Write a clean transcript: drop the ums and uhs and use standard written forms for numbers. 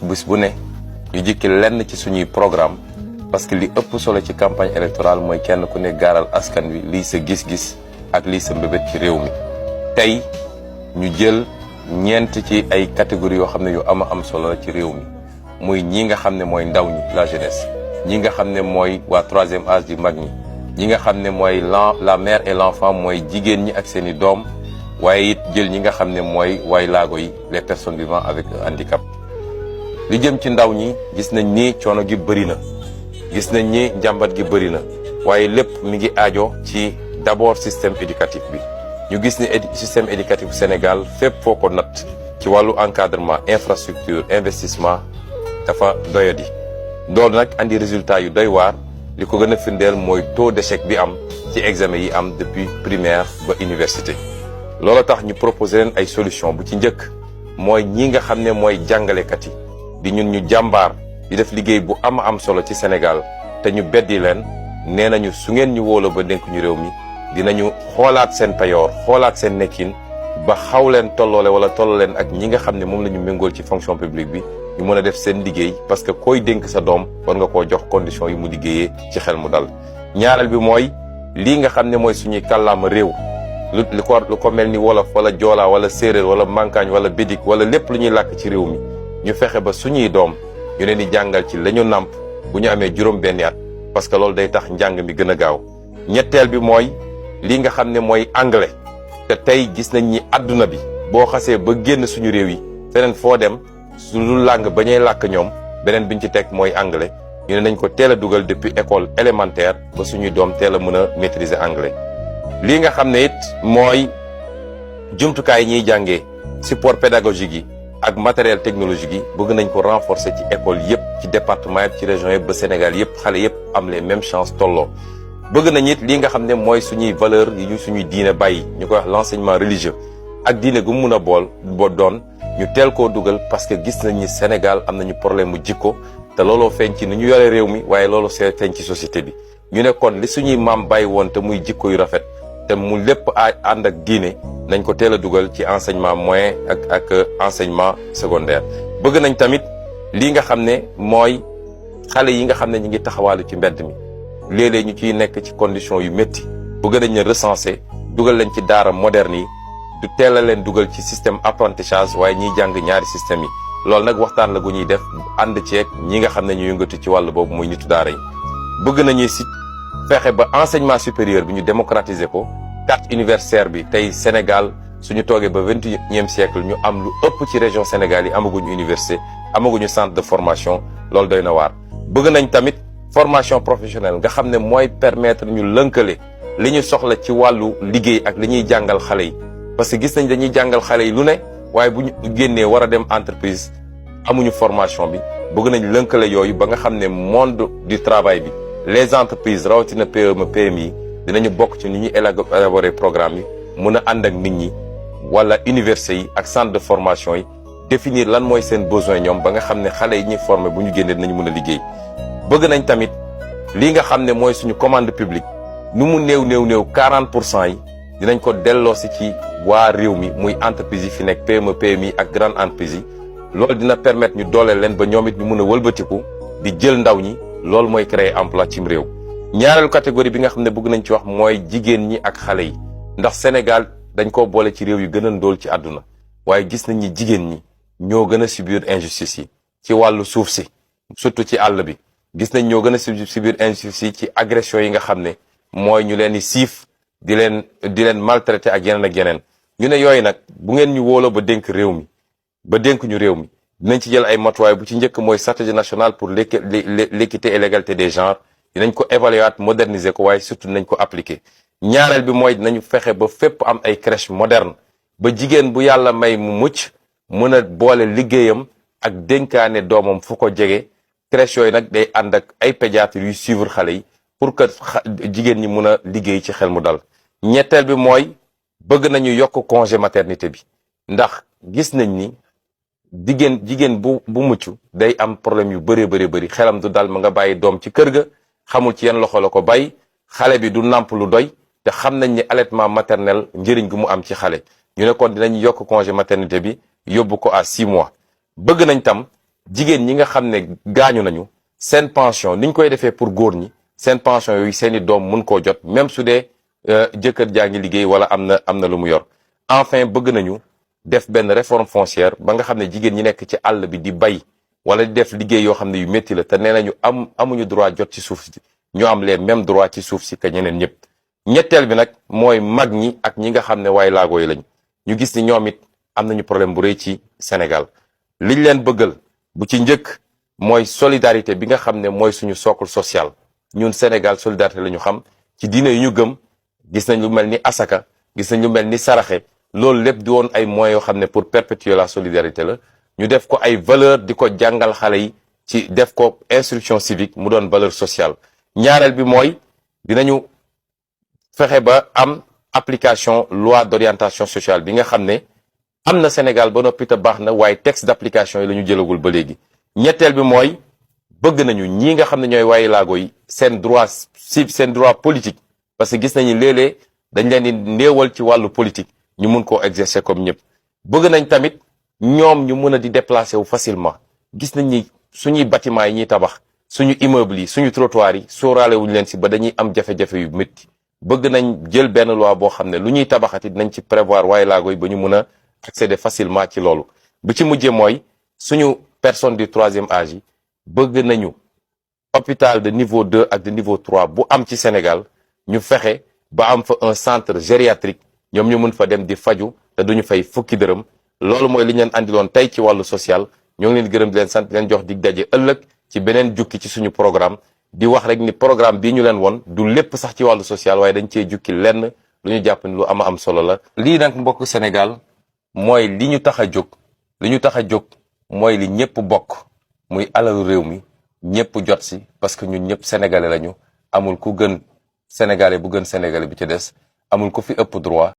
bis bu ne ñu jikki lenn ci suñuy programme parce que li ëpp solo ci campagne électorale mooy kenn ku ne gaaral askan wi lii sa gis-gis ak lii sa mbébét ci réew mi. tey ñu jël ñeent ci ay catégories yoo xam ne yu am solo la ci réew mi muy ñi nga xam ne mooy ndaw ñi la jeunesse, ñi nga xam ne mooy waa troisième âge di mag ñi nga xam ne mooy la mère et l'enfant mooy jigéen ñi ak seen i doom, waaye it jël ñi nga xam ne mooy waay laago yi les personnes vivant avec un handicap. li jëm ci ndaw ñi gis nañ ni coono gi bëri na, gis nañ ni njàmbat gi bëri na, waaye lépp mi ngi aajo ci d'abord système éducatif bi. ñu gis ni système éducatif Sénégal fépp foo ko natt ci wàllu encadrement, infrastructure, investissement dafa doyadi. loolu nag andi résultat yu doy waar. li ko gën a firndeel mooy taux d'échec bi am ci examen yi am depuis primaire ba université. loolu tax ñu proposé leen ay solution bu ci njëkk mooy ñi nga xam ne mooy jàngalekat yi di ñun ñu jàmbaar di def liggéey bu am solo ci Sénégal te ñu beddi leen nee nañu su ngeen ñu wóoloo ba dénk ñu réew mi dinañu xoolaat seen payoor xoolaat seen nekkin ba xaw leen tolloole wala tolloo leen ak ñi nga xam ne moom la ñu méngool ci fonction publique bi ñu mën a def seen liggéey parce que koy dénk sa doom war nga koo jox condition yi mu liggéeyee ci xel mu dal. ñaareel bi mooy lii nga xam ne mooy suñuy kàllaama réew lu ko mel ni wolof wala joolaa wala séeréer wala mankaañ wala bédik wala lépp lu ñuy làkk ci réew mi ñu fexe ba suñuy doom ñu leen di jàngal ci la ñu nàmp bu ñu amee juróom-benni at parce que loolu day tax njàng mi gën a gaaw. ñetteel bi mooy lii nga xam ne mooy anglais te tey gis nañ ni àdduna bi boo xasee ba génn suñu réew yi feneen foo dem su lu làng ba ñuy làkk ñoom beneen biñ ci teg mooy anglais ñu ne nañ ko teel a dugal depuis école élémentaire ba suñuy doom teel a mën a maîtriser anglais. lii nga xam ne it mooy jumtukaay yi ñuy jàngee support pédagogique yi ak matériel technologique yi bëgg nañ ko renforcer ci école yëpp ci département yëpp ci région yëpp ba Sénégal yëpp xale yëpp am les mêmes chances tolloo. bëgg nañ it lii nga xam ne mooy suñuy valeur yi ñu suñuy diine bàyyi ñu koy wax l'enseignement religieux ak diine gu mu mun a doon ñu teel koo dugal parce que gis nañ ni Sénégal am nañu problème mu jikko te looloo feeñ ci ni ñu yore réew mi waaye loolu feeñ ci société bi. ñu ne kon li suñuy maam bàyyi woon te muy jikko yu rafet te mu lépp ànd ak diine nañ ko teel a dugal ci enseignement moyen ak enseignement secondaire. bëgg nañ tamit lii nga xam ne mooy xale yi nga xam ne ñu ngi taxawaalu ci mbedd mi léeg-léeg ñu ciy nekk ci condition yu métti bëgg nañ leen recenser dugal leen ci daara moderne yi du teel a leen dugal ci système apprentissage waaye ñiy jàng ñaari système yi. loolu nag waxtaan la gu ñuy def ànd ceeg ñi nga xam ne ñu yëngatu ci wàll boobu muy nitu daara yi. bëgg nañuy si fexe ba enseignement supérieur bi ñu démocratiser ko carte universitaire bi tey Sénégal suñu toogee ba 21e siècle ñu am lu ëpp ci région Sénégal yi amaguñu université amaguñu centre de formation loolu doy na waar. bëgg nañ tamit formation professionnelle nga xam ne mooy permettre ñu lënkale li ñu soxla ci wàllu liggéey ak li ñuy jàngal xale yi parce que gis nañ dañuy jàngal xale yi lu ne waaye bu ñu génnee war a dem entreprise amuñu formation bi. bëgg nañ lënkale yooyu ba nga xam ne monde du travail bi les entreprises rawatina PME PMI dinañu bokk ci ni ñuy élaborer programme yi mun a ànd ak nit ñi wala université yi ak centre de formation yi définir lan mooy seen besoin ñoom ba nga xam ne xale yi ñuy former bu ñu génnee dinañu mën a liggéey. bëgg nañ tamit lii nga xam ne mooy suñu commande publique nu mu néew 40% yi dinañ ko delloo si ci waa réew mi muy entreprise yi fi nekk PME PMI ak grande entreprise yi. loolu dina permettre ñu dooleel leen ba ñoom it ñu mun a wëlbatiku di jël ndaw ñi loolu mooy créer emploi cim réew. ñaareelu catégorie bi nga xam ne bëgg nañ ci wax mooy jigéen ñi ak xale yi ndax Sénégal dañ koo boole ci réew yu gën a ndóol ci àdduna waaye gis nañ ni jigéen ñi ñoo gën a subir injustice yi ci wàllu suuf si surtout ci àll bi. gis nañ ñoo gën a subir injustice yi ci agression yi nga xam ne mooy ñu leen di siif di leen maltraité ak yeneen ak yeneen. ñu ne yooyu nag bu ngeen ñu wóoloo ba dénk réew mi ba dénk ñu réew mi dinañ ci jël ay matuwaay bu ci njëkk mooy stratégie nationale pour l'équité et l'égalité des genres dinañ ko évaluer moderniser ko waaye surtout dinañ ko appliquer. ñaareel bi mooy dinañu fexe ba fépp am ay crèche moderne ba jigéen bu yàlla may mu mucc mën a boole liggéeyam ak dénkaane doomam fu ko jege. crèche yooyu nag day ànd ak ay pédiatres yuy suivre xale yi pour que jigéen ñi mun a liggéey ci xel mu dal. ñetteel bi mooy bëgg nañu yokk congé maternité bi ndax gis nañ ni jigéen bu mucc day am problème yu bëri xelam du dal ma nga bàyyi doom ci kër ga xamul ci yan loxo la ko bàyyi xale bi du nàmp lu doy te xam nañ ni allaitement maternel njëriñ gu mu am ci xale. ñu ne kon dinañ yokk congé maternité bi yóbbu ko à 6 mois. bëgg nañ tam jigéen ñi nga xam ne gaañu nañu seen pension niñ koy defee pour góor ñi seen pension yooyu seeni doom mun koo jot même su dee jëkkër jaa ngi liggéey wala am na lu mu yor. enfin bëgg nañu def benn réforme foncière ba nga xam ne jigéen ñi nekk ci àll bi di bay wala di def liggéey yoo xam ne yu métti la te nee nañu amuñu droit jot ci suuf si ñu am les mêmes droits ci suuf si que ñeneen ñëpp. ñetteel bi nag mooy mag ñi ak ñi nga xam ne waay laago yi lañ ñu gis ni ñoom it am nañu problème bu rëy ci Sénégal liñ leen bëggal bu ci njëkk mooy solidarité bi nga xam ne mooy suñu socle social. ñun Sénégal solidarité la ñu xam ci diine yu ñu gëm gis nañ lu mel ni asaka gis nañ lu mel ni saraxe loolu lépp di woon ay moyens yoo xam ne pour perpétuer la solidarité la ñu def ko ay valeur di ko jàngal xale yi ci def ko instruction civique mu doon valeur sociale. ñaareel bi mooy dinañu fexe ba am application loi d'orientation sociale bi nga xam ne am na Sénégal ba noppi te baax na waaye texte d'application yi la ñu jëlagul ba léegi. ñetteel bi mooy bëgg nañu ñii nga xam ne ñooy waaye laago yi seen droit seen droit politique parce que gis nañu léeg-léeg dañ leen di néewal ci wàllu politique ñu mun koo exercer comme ñëpp. bëgg nañ tamit ñoom ñu mën a di déplacer wu facilement gis nañ ni suñuy bâtiment yi ñuy tabax suñu immeuble yi suñu trottoir yi sóoraale wuñu leen si ba dañuy am jafe-jafe yu métti. bëgg nañ jël benn loi boo xam ne lu ñuy tabaxati dinañ ci prévoir waaye laago yi ba ñu mën a accéder facilement ci loolu. bu ci mujjee mooy suñu personne du troisième âge yi bëgg nañu hôpital de niveau 2 ak de niveau 3 bu am ci Sénégal ñu fexe ba am fa un centre gériatrique ñoom ñu mën fa dem di faju te duñu fay fukki dërëm. loolu mooy li ñu leen andiloon tey ci wàllu social ñoo ngi leen gërëm di leen sant di leen jox dig daje ëllëg ci beneen jukki ci suñu programme di wax rek ni programme bii ñu leen won du lépp sax ci wàllu social waaye dañ cee jukki lenn lu ñu jàpp ni lu am solo la. lii nag mbokk Sénégal mooy li ñu tax a jóg li ñu tax a jóg mooy li ñëpp bokk muy alalu réew mi ñëpp jot si parce que ñun ñëpp sénégalais lañu amul ku gën sénégalais bu gën sénégalais bi ci des amul ku fi ëpp droit